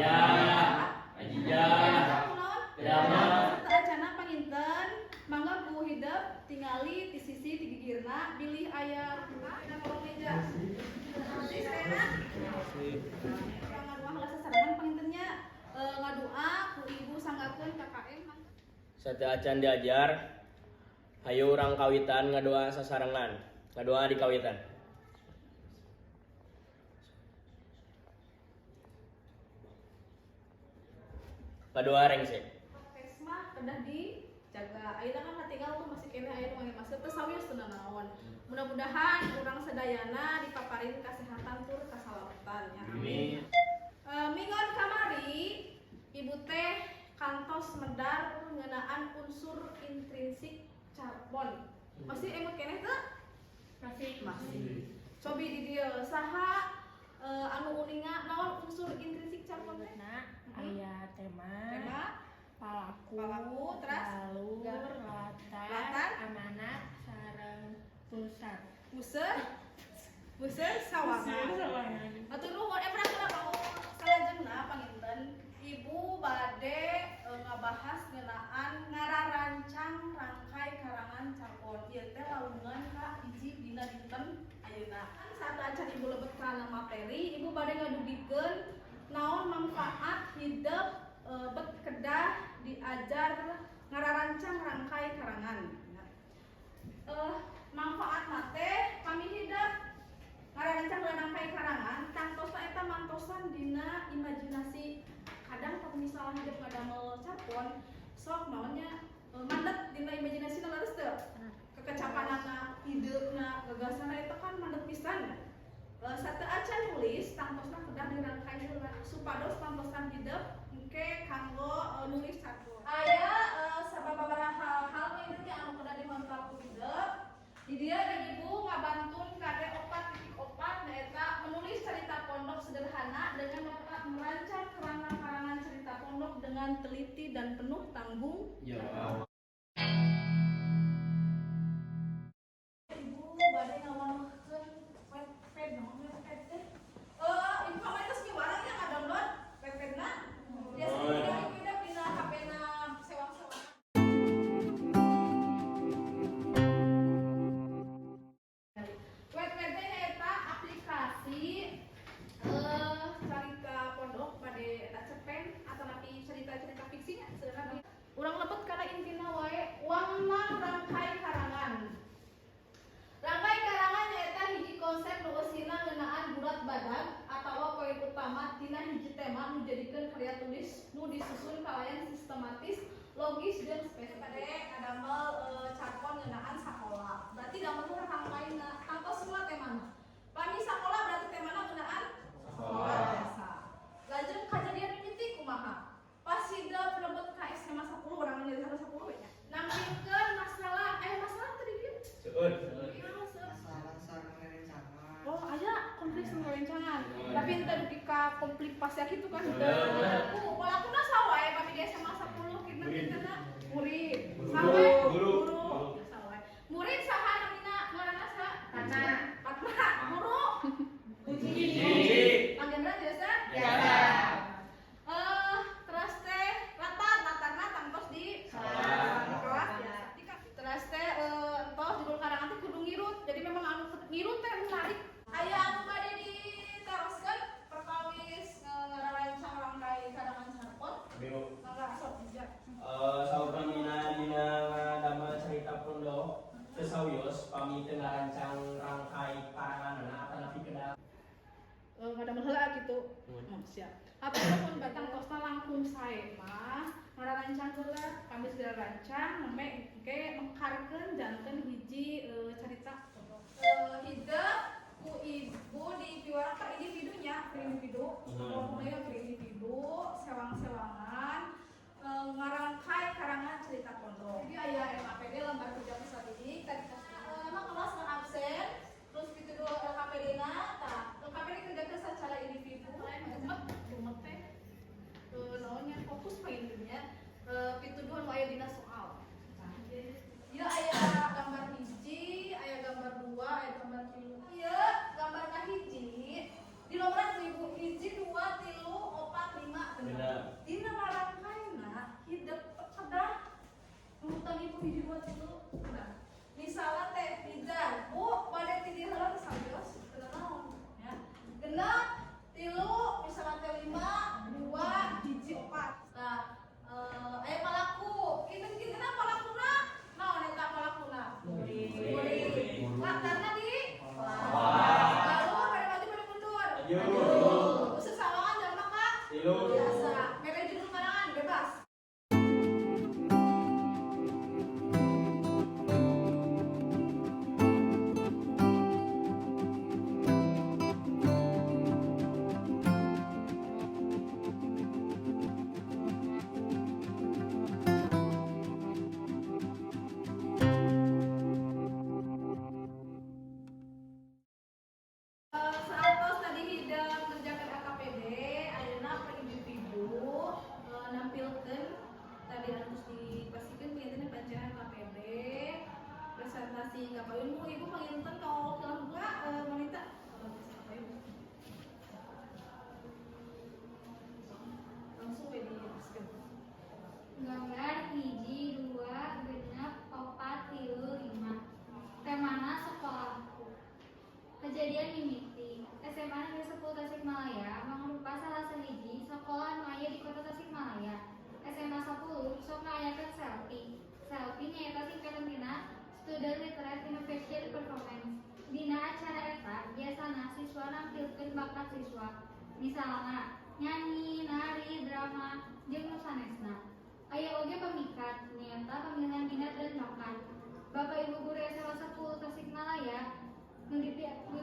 Aya. Ajijah. Tidak. Sateuacanna panginten, mangga ku hidep tingali ti sisi ti gigirna bilih aya dina kolong meja. Masih sadayana? Urang ngadua heula sasarengan panginten nya. Ngadua ku ibu sanggakeun KKM. Sateuacan diajar, hayu urang kawitan ngadoa sasarengan. Ngadoa di kawitan. Ngadoa rengse. Prokes mah kedah dijaga. Ayeuna kan tinggal tuh masih keneh aya nu ngangge masker teu sawios teu nanaon. Mudah-mudahan urang sadayana dipaparin kesehatan tur kasalamatan ya. Amin. Minggon kamari ibu teh kantos medar ngeunaan unsur intrinsik carbon. Masih emut keneh teu? Masih. Masih. Cobi di dieu saha anu uninga naon unsur intrinsik carbon teh? Nah, aya tema, Tema, palaku, palaku, teras alur, latar, latar, amanat, sareng pulsar. Museur, museur sawangan. Sawangan. Atur nuhun, berang kau salajengna panginten ibu bade ngabahas ngeunaan ngararancang rangkai karangan carbon. Ieu teh lalungan ka hiji dina dinten ayeuna. Sateuacan ibu lebet kana materi, ibu bade ngadugikeun naon manfaat hidep bet kedah diajar ngararancang rangkai karangan. Nah, manfaatna teh kami hidep ngarancang rangkai karangan tangtosna eta mantosan dina imajinasi. Kadang kalau misalnya hidep ngadamel carpon sok naonnya mandet dina imajinasi leres teu kekecapanana, idena, gagasanna eta kan mandet pisan. Sateuacan nulis tangtosna kedah dirangkai heula supados pantosan hidep engke kanggo nulis carpon. Aya sababaraha hal nya anu kedah dihontal ku hidep. Di dieu ibu ngabantun KD 4.4 nyaeta menulis cerita pondok sederhana dengan dapat merancang kerangka-karangan cerita pondok dengan teliti dan penuh tanggung jawab. Ibu bade ngawanohkeun Wattpad, naon Wattpad teh? Ibu kamari geus miwarang nya ngadownload Wattpad-na. Biasa tinggal ibu hidup dina HP-na sewang-sewangan. Wattpad teh nyaeta aplikasi cerita pondok pada eta cerpen atau napi cerita-cerita fiksinya sebenarnya. Urang lebet kana intina wae, wangunan rangkai karangan. Rangkai karangan nyaeta hiji konsep nu eusina ngeunaan gurat badag atawa poin utama tina hiji tema nu jadikeun karya tulis nu disusun kalayan sistematis, logis jeung spesifik. Bade ngadamel carpon ngeunaan sakola. Berarti damel nu rangkaina, tangtos heula temana. Pami sakola berarti temana ngeunaan sakola biasa. Lajeng kajadian mimiti kumaha? Pas hidep lebet ka SMA 10, urang jadi 10 we nya. Nampilkeun masalah, masalah teh di dieu. Seueur. Naon seueur? Masalah sareng rerencangan. Oh, aya konflik sareng rerencangan. Tapi henteu dugi ka konflik pasea kitu kan henteu. Palakuna saha wae pami di SMA 10 kinten kintenna? Murid. Saha wae? Guru. Guru. Ya saha wae. Murid saha namina, ngaranna saha? Fatma. Fatma. Guru? Hiji. Panggendra biasa? Biasa. Terus teh latar, latarna tangtos di Sekolah. kelas biasa. Terus teh entos judul karangan teh kudu ngirut. Jadi memang anu ngirut teh menarik. Aya anu bade diteroskeun perkawis ngarancang rangkai karangan carpon? Mangga sok dijak. Saupamina dina ngadamel cerita pondok teu sawios pami teu ngarancang rangkai karanganna atanapi kedah Ngadamel heula gitu. Oh, siap. Hatur nuhun batang tosna langkung sae mah ngarancang heula, kami sudah rancang nembe engke mekarkeun janten hiji carita pondok. Hidep ku ibu di piwarang per individunya, per individu. Pokoknya per individu sewang-sewangan ngarangkai karangan cerita pondok. Jadi aya LKPD, lembar kerja peserta didik tadi emang kelas absen terus gitu dua LKPD na tah LKPD kerjakeun secara individu lain rumet rumet teh naonnya fokus painnya pituduh nu aya dina soal. Ieu aya gambar hiji, aya gambar dua, aya gambar tilu. Ieu gambar hiji di nomoran ku ibu hiji, dua, tilu, Tilu. Biasa. Mere judul karangan bebas. Saatos tadi hidep ngerjakan AKPD, ayeuna per individu nampilkeun tadi anu dipastikan panginten pancaran AKPD, presentasi ka payun mu ibu panginten kawakilan heula wanita. Ka payun. Langsung we diteruskeun. Gambar 1, 2, 6, 4, 3, 5. Temana sekolahku. Kejadian mimiti SMA Negeri 10 Tasikmalaya mangrupa salah sahiji sekolah anu aya di kota Tasikmalaya. SMA 10 sok ngayakeun SELPI. SELPI nyaeta singkatan tina Student Literate Innovation Performance. Dina acara eta biasana siswa nampilkeun bakat siswa. Misalna nyanyi, nari, drama, jeung nu sanesna. Aya oge pemikat, nyaeta pemilihan minat dan bakat. Bapak Ibu guru SMA 10 Tasikmalaya nu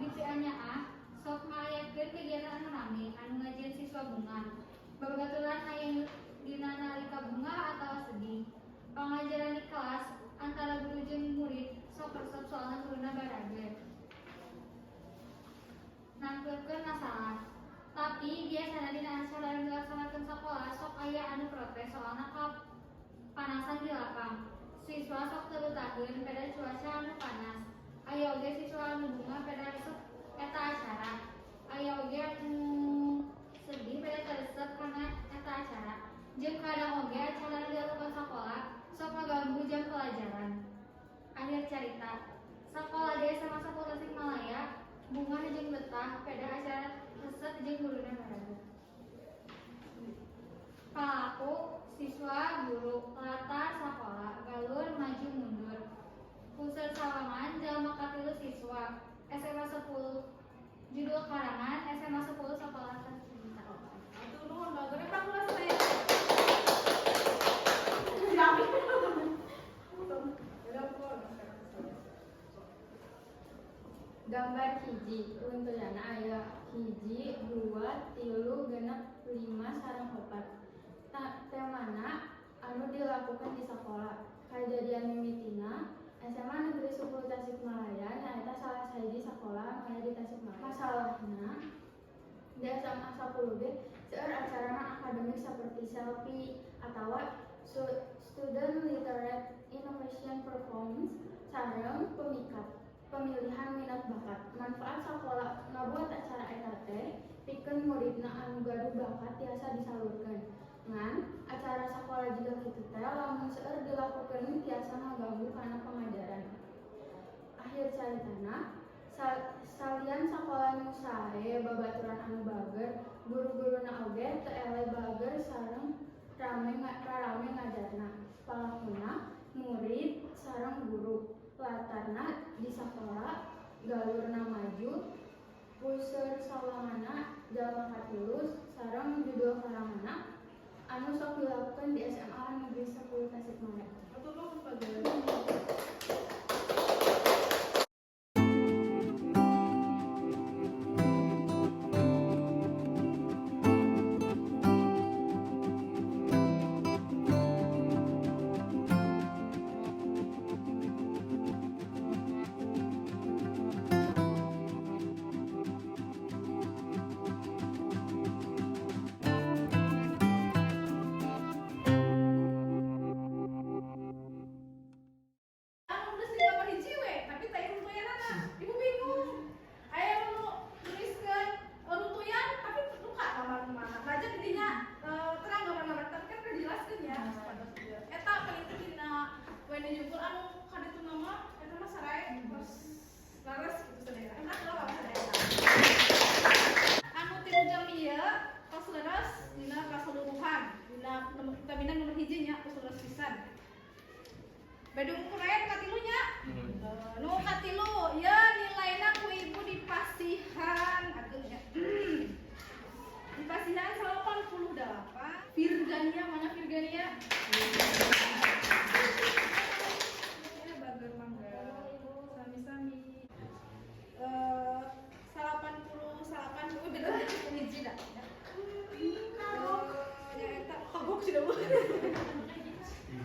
dipianyaah sok ngayakeun kegiatan anu rame anu ngajieun siswa bungah. Babaturan aya nu dina nalika bungah atawa sedih. Pangajaran di kelas antara guru jeung murid sok resep soalna guruna barager. Nangkeupkeun masalah. Tapi biasana dina acara anu dilaksanakeun sakola sok aya anu protes soalna kapanasan di lapang. Siswa sok teu betaheun pada cuaca anu panas. Aya oge siswa anu bungah pada resep eta acara. Aya oge anu sedih pada teu resep kana eta acara. Jeung kadang oge acara anu dilakukan sakola sok ngaganggu jam pelajaran. Akhir carita, sakola di SMA 10 Tasikmalaya bungah jeung betah pada acara resep jeung guruna barager. Palaku, siswa, guru, latar sakola, galur maju mundur. Puseur sawangan jalma katilu siswa, SMA 10. Judul karangan SMA 10 Sekolah Tercinta. Hatur nuhun bager eta kula sadaya. Siap. Gambar 1, runtuyanna aya 1, 2, 3, 6, 5, sareng 4. Temana anu dilakukan di sekolah. Kajadian mimitina SMA Negeri 10 Tasikmalaya nyaeta salah sahiji sekolah anu aya di Tasikmalaya. Masalahna di SMA 10 ge seueur acara akademik seperti SELPI atawa Student Literate Innovation Performance sareng pemikat pemilihan minat bakat. Manfaat sekolah ngabuat acara eta teh pikeun muridna anu gaduh bakat tiasa disalurkeun. Ngan acara sekolah jiga kitu teh lamun seueur dilakukeun tiasa ngaganggu kana pangajaran. Akhir caritana, salian sakola nu sae babaturan anu bager, guru-guruna oge teu eleh bager sareng rarame ngajarna. Palakuna murid sareng guru. Latarna di sakola, galurna maju, puseur sawanganna jalma katilu sareng judul karanganna anu sok dilakukeun di SMA Negeri 10 Tasikmalaya. Hatur nuhun bager. Anu nulis di gambar 1 we, tapi teh runtuyanana. Ibu bingung. Aya nu nuliskeun runtuyan tapi luka gambar mana. Raja didinya terang gambar-gambar tapi kan udah dijelaskeun ya. Eta paling teu dina wene jungkul anu kaditu nama eta mah sarae terus laras gitu sadaya. Eta kalau sadaya. Anu 3 jam ieu tos leres dina kaseluruhan dina tabina nomor 1 nya tos leres pisan. Bedung kurang katilunya. Nu katilu ya nilainya ku ibu dipasihan ageng ya. Dipasihan 85.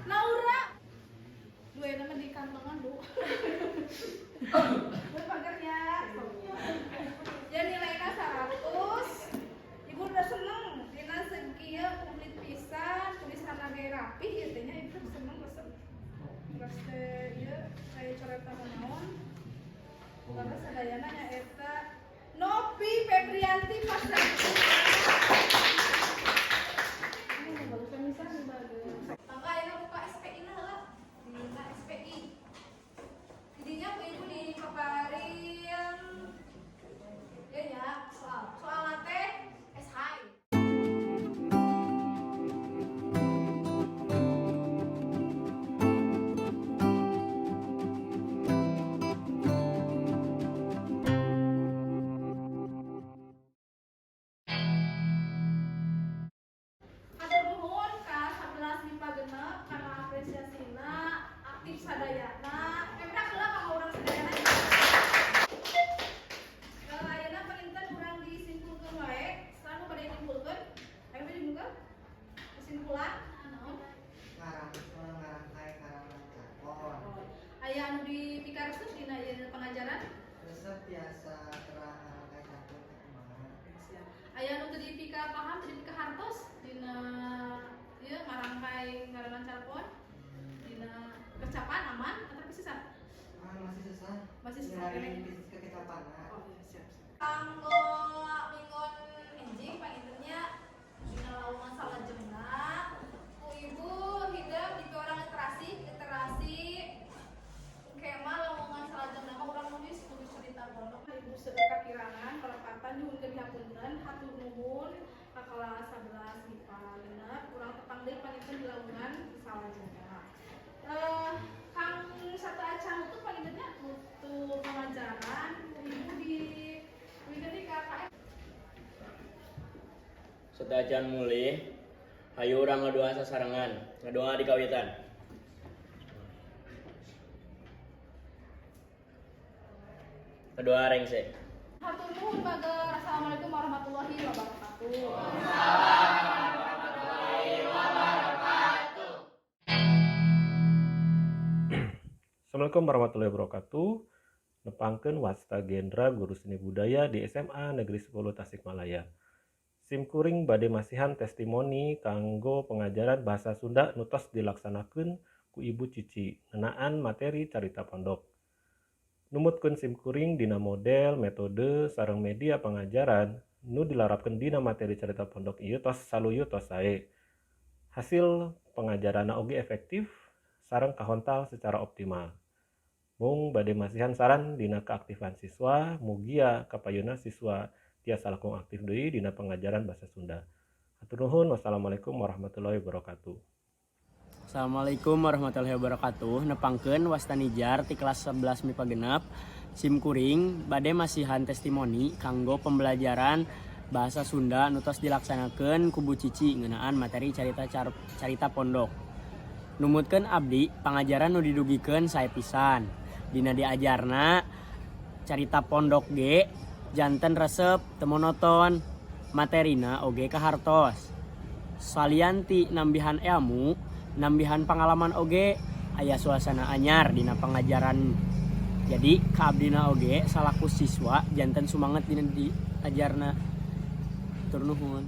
Laura. Dua nama di kantongan, Bu. Bu pagarnya. Ya nilainya 100. Ibu udah seneng. Dina sekieu komplit pisan, tulisan ge rapih ieu teh nya, ibu seneng resep. Terus teh ieu kayak coretan naon. Karena sadayana nyaeta Nopi Febrianti Pasar. Ini bagusan pisan, bagus. Mangga ayeuna buka SPI na heula. Dina SPI. Jadinya ku ibu dipaparin ya nya soal. Soal teh SHI. Hatur nuhun ka 11 MIPA 6 karena apresiasina, aktif sadayana. Pemda heula ka urang sadayana. Kalau ayeuna panginten urang disimpulkeun wae, selalu pada disimpulkeun. Ayo disimpulkeun. Kesimpulan naon? Ngarang, ngarangkai karangan carpon. Aya anu dipikaresep dina ieu pengajaran? Resep biasa terang ngarangkai carpon teh kumaha. Aya anu teu dipika paham, teu dipika hartos dina ieu ngarangkai ngarangan carpon? Dina kecapan aman atau susah? Ah, masih susah. Masih susah Nyari keneh. Kekecapan. Oh iya, siap, siap. Kanggo minggon enjing pangintennya dina lawungan salajengna ku ibu hidep di orang literasi, literasi kema lawungan salajengna mah urang nulis nulis cerita pondok. Ibu seueur kakirangan kalepatan nyuhunkeun hapunten, hatur nuhun ka kelas 11 MIPA 6, urang tepang deui panginten di lawungan salajengna. Kang sateuacan nutup pangintennya, nutup pengajaran ku ibu di wikendi KKM. Sateuacan mulih, hayu urang ngadoa sasarengan, ngadoa di kawitan. Ngadoa rengse. Hatur nuhun bager. Assalamualaikum warahmatullahi wabarakatuh. Assalamualaikum warahmatullahi wabarakatuh. Nepangkeun wasta Gendra, guru seni budaya di SMA Negeri 10 Tasikmalaya. Sim kuring bade masihan testimoni kanggo pengajaran bahasa Sunda nu tos dilaksanakeun ku Ibu Cici ngeunaan materi carita pondok. Numutkeun sim kuring dina model, metode, sareng media pengajaran nu dilarapkeun dina materi carita pondok ieu tos saluyu, tos sae. Hasil pengajaranna oge efektif sareng kahontal secara optimal. Mung bade masihan saran dina keaktifan siswa, mugia kapayuna siswa tiasa langkung aktif deui dina pengajaran bahasa Sunda. Hatur nuhun, wassalamualaikum warahmatullahi wabarakatuh. Assalamualaikum warahmatullahi wabarakatuh. Nepangkeun wasta Nijar ti kelas 11 MIPA 6. Sim kuring bade masihan testimoni kanggo pembelajaran bahasa Sunda nu tos dilaksanakeun ku Bu Cici ngeunaan materi carita pondok. Numutkeun abdi, pangajaran nu didugikeun sae pisan. Dina diajarna carita pondok ge janten resep, teu monoton, materina oge kahartos. Salian ti nambihan ilmu, nambihan pengalaman oge aya suasana anyar dina pengajaran. Jadi ka abdina oge salaku siswa janten sumanget dina diajarna. Hatur nuhun.